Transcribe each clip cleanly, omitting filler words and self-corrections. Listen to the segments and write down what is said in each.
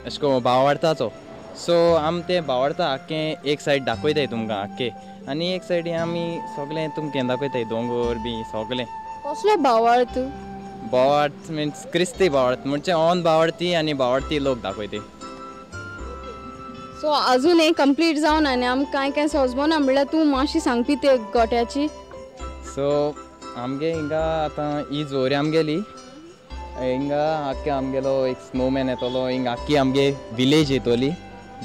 अशें करून भावार्थाचो. सो आमी ते भावार्था आख्खें एक सायड दाखयताय तुमकां आख्खे आनी एक सायडी आमी सगळें तुमकां दाखयताय दोंगोर बी सगळें. कसलो भावार्थ? भावार्थ मिन्स क्रिस्ती भावार्थ म्हणजे ऑन भावार्थी आनी भावार्थी लोक दाखयताय. सो अजून हें कंप्लीट जावन आनी आमकां कांय कांय समजना म्हणल्यार तूं मातशी सांगपी ते गोट्याची. सो आमगे हिंगा आतां ही जोरी आमगेली हिंगा आख्खे आमगेलो एक स्नोमॅन येतलो, हिंगा आख्खी आमगे विलेज येतली,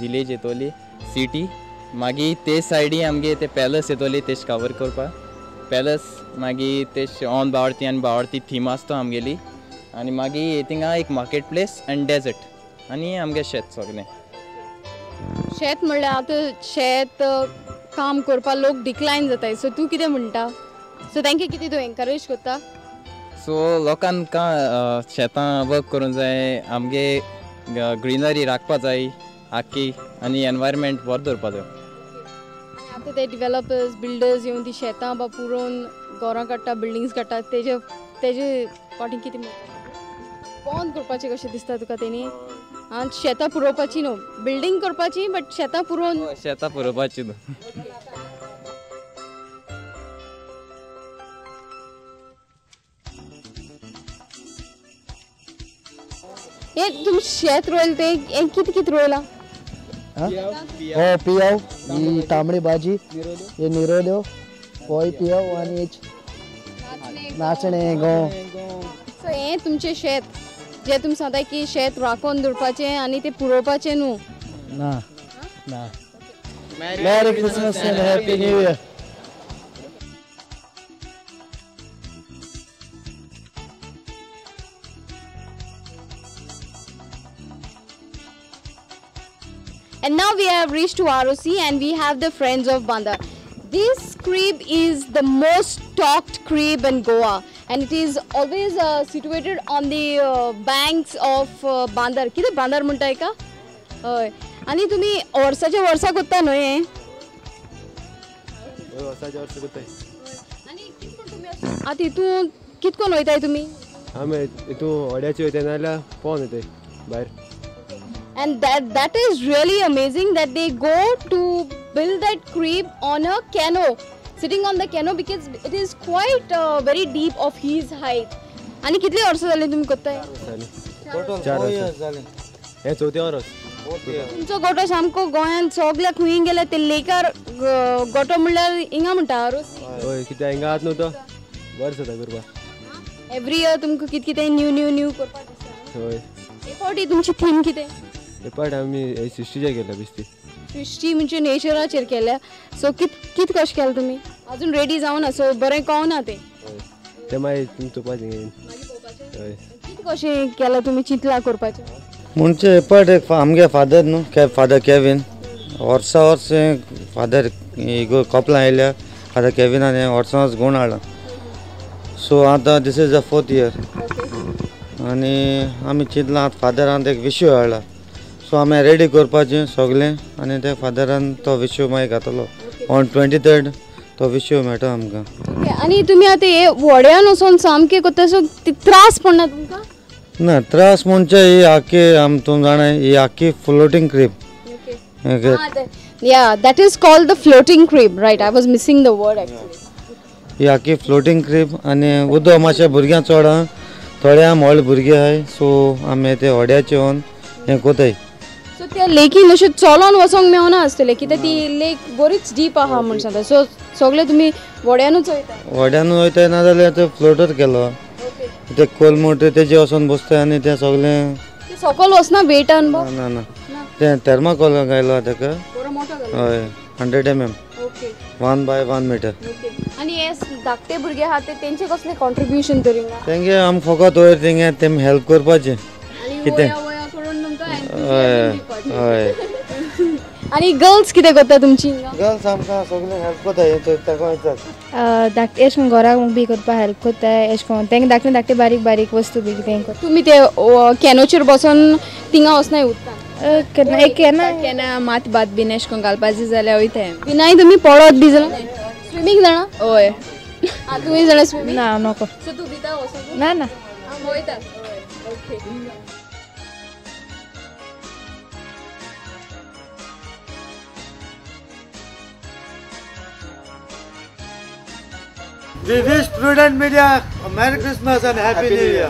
विलेज येतली सिटी, मागीर ते सायडी आमगे ते पॅलस येतली तेश कवर करपाक पॅलस, मागीर तेश ऑन भावार्थी आनी भावार्थी थीम आसता आमगेली आनी मागीर थिंगा एक मार्केट प्लेस आनी डेजर्ट आनी आमगे शेत सगळें. शेत म्हणल्यार आतां शेत काम करपाक लोक डिक्लायन जाताय, सो तूं कितें म्हणटा? सो तांकां कितें तूं एनकरेज करता? सो लोकांक शेतां वर्क करूंक जाय, आमगे ग्रिनरी राखपा जाय आख्खी आनी एनवायरमेंट बरें दवरपा जाय. आनी आतां ते डिवेलपर्स बिल्डर्स येवन ती शेतां बा पुरोवन घरां काडटा, बिल्डिंग्स काडटा, तेजे तेजे फाटीं कितें बंद करपाचें कशें दिसता तुका तेणी? आं, शेतां पुरोवपाची न्हू, बिल्डींग करपाची बट शेतां पुरोवन. शेतां पुरोवपाची न्हू. हे तुमी शेत रोयल ते हें कितें कितें रोयलां? हो पियाव, ही तांबडी भाजी, हे निरोल्यो, होय पियाव आनी नाचणे गंव. सो हें तुमचें शेत जे तुमी सांगता की शेत राखोन दवरपाचें आनी तें पुरोवपाचें न्हू? ना ना. Merry Christmas and happy new year. And now we have reached to ROC and we have the Friends of Bandar. This crib is the most talked crib in Goa and it is always situated on the banks of Bandar. कितें बांदर म्हणटाय का? हय. आनी तुमी वर्साच्या वर्सा करता न्हय हें? वर्साच्या वर्सा करताय. आनी कितें म्हण तुमी आतां हितून कितें कोन्न वयताय तुमी? आमी हितून व्हड्याचे वयताय नाजाल्यार पोवन वयताय भायर. And that is really amazing that they go to build that crib on a canoe, sitting on the canoe because it is quite very deep of his height. आनी कितले वर्सां जालीं तुमी करताय? 4 वर्सां जालीं. हें चवथें वर्स. तुमचो गोटो सामको गोंयांत सगल्या खंय गेल्यार ते लेकार गोटो म्हणल्यार हिंगा म्हणटा आरोसी. हय, कित्याक हिंगा आतां न्हू तो बरें जाता करपाक. एवरी इयर तुमकां कितें कितें न्यू न्यू न्यू करपाक दिसता. हय. हे फावटी तुमची थीम कितें? हे पाट आमी सृश्टीचेर केल्या बेश्टी. सृश्टी म्हणजे नेचराचेर केल्या. सो कित कशें केलें तुमी? अजून रेडी जावना, सो बरें कळना तें. तें मागीर तुमी चोवपाचें. हय. कित कशें केलां तुमी चिंतलां करपाचें? म्हणजे हे पाट एक आमगे फादर न्हू, फादर केवीन, वर्सा वर्स फादर कपलां आयल्या फादर केविनान हें वर्सां वर्स गुण हाडलां. सो आतां this is the 4th year आनी आमी चिंतलां आतां फादरान एक विशय हाडला. सो आमी रेडी करपाचें सगळें आनी ते फादरान तो विशय मागीर घातलो ऑन 23rd तो विशय मेळटा आमकां. आनी तुमी आतां हे व्हड्यान वचोन सामकें करता, सो त्रास पडना तुमकां? ना, त्रास म्हणजे ही आख्खी आम तूं जाणा ही आख्खी floating crib. Yeah, that is called the floating crib, right? I was missing the word actually. ही आख्खी फ्लोटींग क्रीब आनी उदक मातशें भुरग्यांक चड आहा, थोडे आम व्हडले भुरगे आहाय, सो आमी ते व्हड्याचे येवन हें कोताय. सो त्या लेकीन अशें चलोन वचोंक मेवना आसतलें कित्याक ती लेक बरीच डीप आहा म्हूण सांगता. सो सगळे तुमी व्हड्यानूच वयता? व्हड्यानूच वयताय, नाजाल्यार ते फ्लोटर केलो ते कोलमोट तेजे वचोन बसताय आनी तें सगळें सकयल वचना वेटान? ना ना, तें थर्माकोल घायलो ताका. हय, 100 mm, 1 by 1 meter. आनी हे धाकटे भुरगे आहा ते तेंचे कसलें कॉन्ट्रिब्युशन तरी? तेंगे आम फकत वयर तेंगे तेम हेल्प करपाचें कितें. हय हय. आनी गर्ल्स कितें करता तुमची? गर्ल्स आमकां सगळें हेल्प करता, ताका वयतात धाकटे अशें करून घराक बी करपाक हेल्प करताय. अशें करून तांकां धाकटे धाकटे बारीक बारीक वस्तू बी कितें करता. तुमी ते कॅनोचेर बसोन थिंगा वचनाय उदकान? केन्ना केन्ना केन्ना मात भात बीन अशें करून घालपाचें जाल्यार वयताय. बिनाय तुमी पडत बी जाल्यार स्विमींग जाणा? हय. तुमी जाणा स्विमींग? ना नको. सो तूं भिता वचोन? ना ना. वयता. Okay. We wish Prudent Media a Merry Christmas and Happy New Year.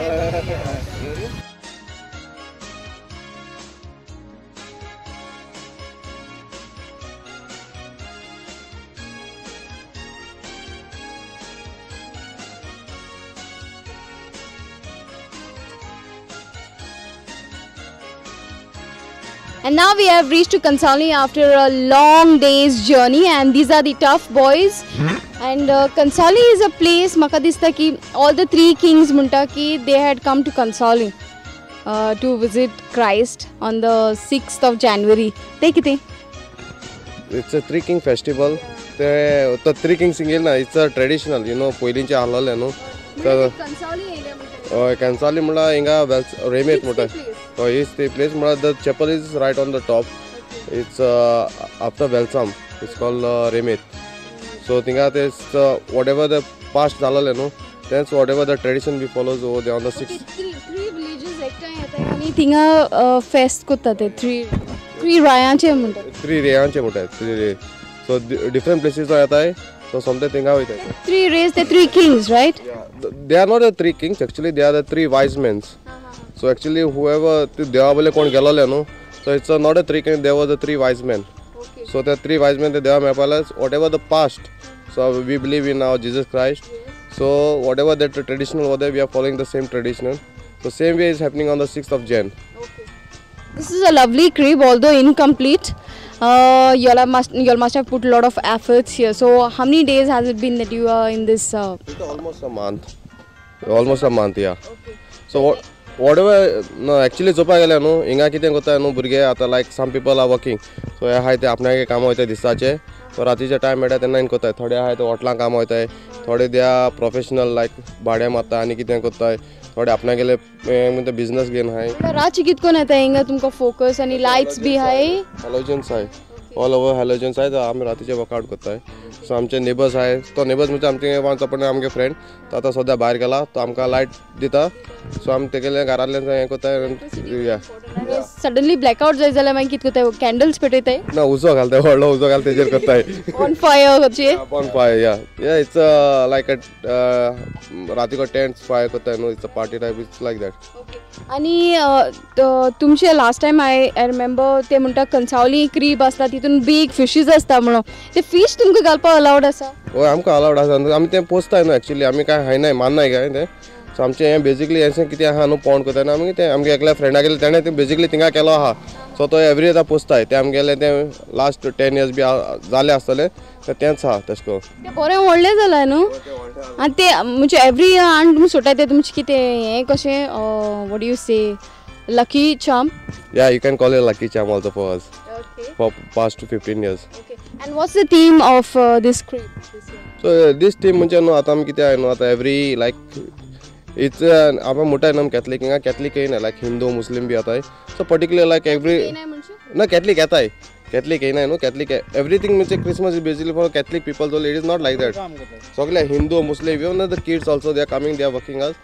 And now we have reached to Cansaulim after a long day's journey, and these are the tough boys. And Cansaulim is a place, maka dista ki all the three kings munta ki they had come to Cansaulim to visit Christ on the 6th of January. Te kite? It's a three king festival. The three kings single na, it's a traditional, you know, poilinche ahlale no. Cansaulim mula inga remet muta. So it's the place, the chapel is right on the top. Okay. It's after Velsam. It's called Remet. So tinga is whatever the past zalale no, that's whatever the tradition we follows over there on the 6th. Okay, three villages ekta yeta ani tinga fest kutta te three rayanche munta. Three rayanche munta. Three ray. So different places are yata hai. So something tinga hoita. Three rays, the three kings, right? Yeah. They are not the three kings actually. They are the three wise men. So actually whoever deva bole kon gelole no, so it's not a three king, there were the three wise men. Okay. So the three wise men, the deva mepalas, whatever the past, so we believe in our Jesus Christ. Yes. So whatever that traditional was there, we are following the same traditional. So same way is happening on the 6th of Jan. Okay. This is a lovely crib, although incomplete. You all must have put a lot of efforts here. So how many days has it been that you are in this? It's almost a month. Almost a month, yeah. Okay. So what? Whatever, no, actually जोपा गेले न्हू हिंगा कितें करता न्हू भुरगे आतां like some people are working, so हे आहाय ते आपणागे कामां वयताय दिसाचे, सो रातीचे टायम मेळटा तेन्ना हिंग करताय. थोडे आहाय ते हॉटलां कामां वयताय, थोडे they are professional लायक भाडें मारता आनी कितें करताय, थोडे आपणागेले म्हणटा बिजनस घेवन आहाय. रातचे कितें करून येता हिंगा तुमकां फोकस आनी लायट्स बी आहाय, हॅलोजन्स आहाय, ऑल ओवर हॅलोजन्स आहाय. आमी रातीचे वर्कआउट करताय. सो आमचे नेबर्स आहाय, तो नेबर्स म्हणजे आमचे वन्स अपॉन आमगे फ्रेंड, तो आतां सद्या भायर गेला, तो आमकां लायट दिता. सो आमी तेगेले घरांतल्यान हें करताय. सडनली ब्लॅकआउट जाय जाल्यार मागीर कितें करताय? कॅन्डल्स पेटयताय ना, उजो घालताय, व्हडलो उजो घालता तेजेर करताय. बॉन फायर करचे, bon fire. Yeah yeah it's like रातीको टेंट फायर करताय न्हू, it's a party type, it's like that. आनी तुमचे last time I remember ते म्हणटा कंसावली क्रीब आसता, तितून बीग फिशीज आसता म्हणून, ते फीश तुमकां घालपाक अलावड आसा? हय, आमकां अलावड आसा. आमी तें पोसताय न्हू एक्चुअली, आमी कांय खायनाय माननाय काय तें. सो आमचें हें बेजिकली हें कितें आहा न्हू पोंड करता न्हू आमी, तें आमगे एकल्या फ्रेंडा गेले तेणें तें बेजिकली थिंगा केलो आहा. सो तो एवरी आतां पोसताय, तें आमगेलें तें लास्ट 10 इयर्स बी जालें आसतलें, तें तेंच आहा तशें करून. तें बरें व्हडलें जालां न्हू, आनी तें म्हणजे एवरी इयर आनी तुमी सोडटाय तें तुमचें कितें हें कशें, what you say, lucky charm? Yeah, you can call it lucky charm also for us. Okay. For past 15 years. Okay. And what's the theme of this crib this year? So this theme म्हणजे न्हू आतां आमी कितें आहा न्हू आतां every like it's आमी म्हणटाय न्हू कॅथलीक, हिंगा कॅथलीक येयना, लायक हिंदू मुस्लीम बी येताय. सो पर्टिक्युलर लायक एवरी ना कॅथलीक येताय, कॅथलीक येयनाय न्हू, कॅथलीक एवरीथींग म्हणजे Christmas is basically for Catholic people, so it is not like that. सगळे हिंदू मुस्लीम, even the kids also they are coming, they are working us,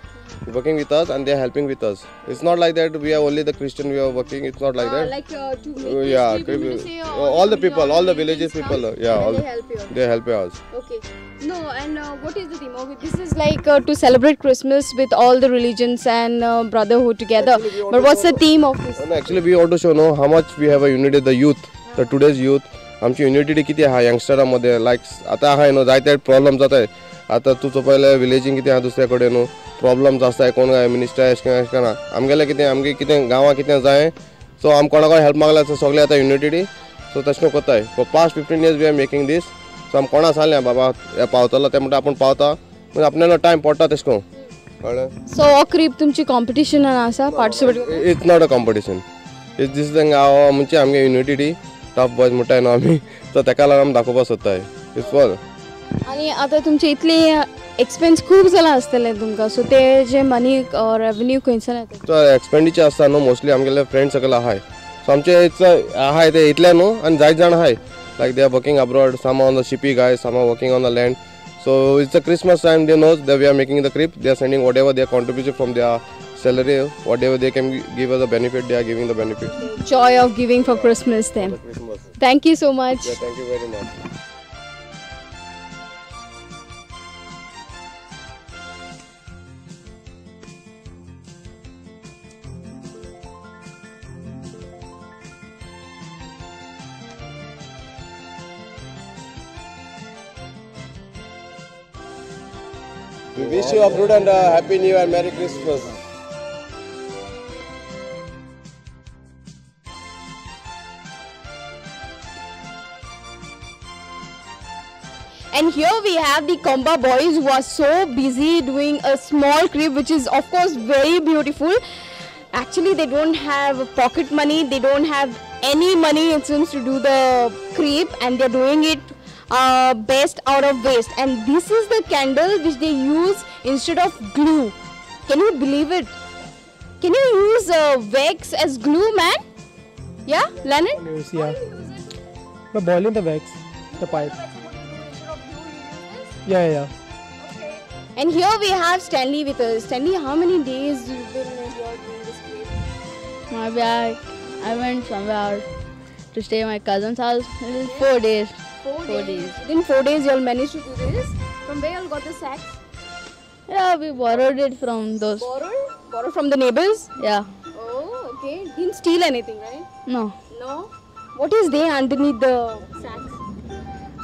working with us and they are helping with us. It's not like that we are only the Christian, we are working. It's not like that. Like to make yeah, this say, all the people, all the villages people, yeah, all they help you. They help us. Okay. No, and what is the theme? Okay, this is like to celebrate Christmas with all the religions and brotherhood together. But what's the theme of this? No, actually we want to show no how much we have a unity, the youth, the today's youth. आमची unity किती आहा यंगस्टरा मध्ये, लायक आतां आहा न्हू जायते problem जाताय. आतां तूं पळयल्यार विलेजीन कितें आहा दुसऱ्या कडेन न्हू प्रॉब्लम्स आसताय, कोण काय मिनिस्टर एशें करून एशें करून आमगेलें कितें आमगे कितें गांवां कितें जाय, सो आम कोणा कोण हेल्प मागल्यार सगळें आतां युनिटी, सो तशें करताय. For past 15 years we are making this. So आम कोणा सांगलें बाबा हे पावतलो, ते म्हणटा आपूण पावता, म्हणजे आपल्याला टायम पडटा तशें करून, कळ्ळें. सो हो क्रीब तुमची कॉम्पिटिशनान आसा participate? It's not a competition, it's this thing म्हणजे आमगे युनिटी टफ बॉयज म्हणटाय न्हू आमी, सो तेका लागून आमी दाखोवपाक सोदताय. It's for. आनी आतां तुमचे इतले एक्सपेन्स खूब जाला आसतले तुमकां, सो ते जे मनी रेवन्यू खंयच्यान येता? सो एक्सपेंडिचर आसता न्हू मोस्टली आमगेले फ्रेंड सर्कल आहाय, सो आमचे आहाय ते इतले न्हू आनी जायत जाण आहाय, like they are working abroad, some on the shippy guys, some are working on the land. So it's a Christmas time, they knows that we are making the crib, they are sending whatever their contribution from their salary, whatever they can give us a benefit, they are giving the benefit. Joy of giving for Christmas then. For Christmas. Thank you so much. Yeah, thank you very much. We wish you a prudent happy new and merry Christmas. And here we have the Komba boys who are so busy doing a small crib, which is of course very beautiful. Actually, they don't have pocket money, they don't have any money it seems to do the crib, and they're doing it best out of waste. And this is the candle which they use instead of glue. Can you believe it? Can you use wax as glue, man? Yeah, Lennon? Yeah. By boiling the wax, the pipe. Yeah, yeah. Okay. And here we have Stanley with us. Stanley, how many days you've been here doing this crib? Maybe I went somewhere to stay at my cousin's house. It was 4 days. 4 days. In 4 days, you all managed to do this. From where you all got the sacks? Yeah, we borrowed it from those. Borrowed? Borrowed from the neighbors? Yeah. Oh, okay. Didn't steal anything, right? No. No? What is there underneath the sacks?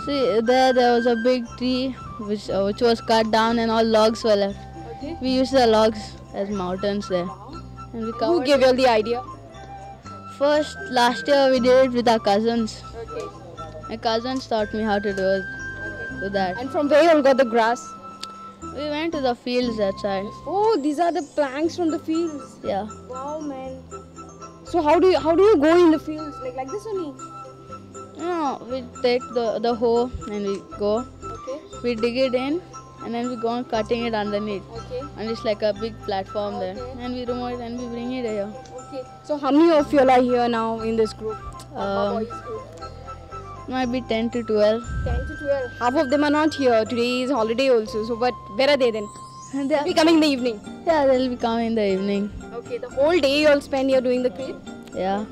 See, there was a big tree which was cut down and all logs were left. Okay. We used the logs as mountains there. Wow. And we covered. Who gave you all the idea? First, last year we did it with our cousins. Okay. My cousins taught me how to do it. Okay. Do that. And from where you all got the grass? We went to the fields that side. Oh, these are the planks from the fields. Yeah. Wow, man. So how do you go in the fields? Like this only? No, we take the hoe and we go. Okay. We dig it in and then we go on cutting it underneath. Okay. And it's like a big platform okay. there. And we remove it and we bring it here. Okay. So how many of you all are here now in this group? Boys group? Might be 10 to 12. 10 to 12. Half of them are not here. Today is holiday also. So, but where are they then? They'll be coming in the evening. Yeah, they'll be coming in the evening. Okay, the whole day you all spend here doing the crib? Yeah.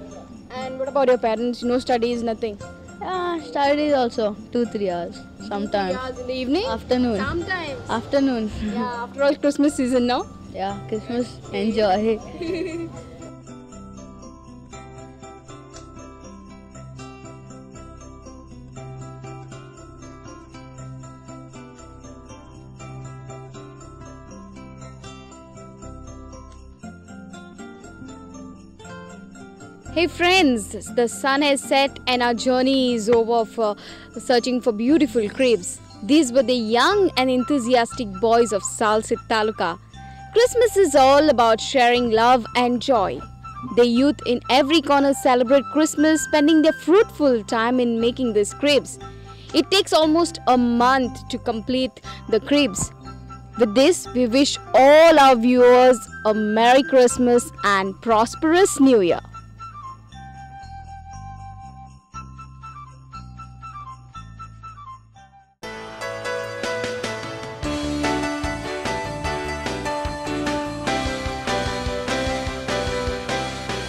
And what about your parents? No studies, nothing? Yeah, studies also. 2-3 hours sometimes. 2-3 hours in the evening? Afternoon. Sometimes. Afternoon. Yeah, after all Christmas season now. Yeah, Christmas, enjoy. Hey friends, the sun has set and our journey is over for searching for beautiful cribs. These were the young and enthusiastic boys of Salcete Taluka. Christmas is all about sharing love and joy. The youth in every corner celebrate Christmas, spending their fruitful time in making these cribs. It takes almost a month to complete the cribs. With this, we wish all our viewers a Merry Christmas and prosperous New Year.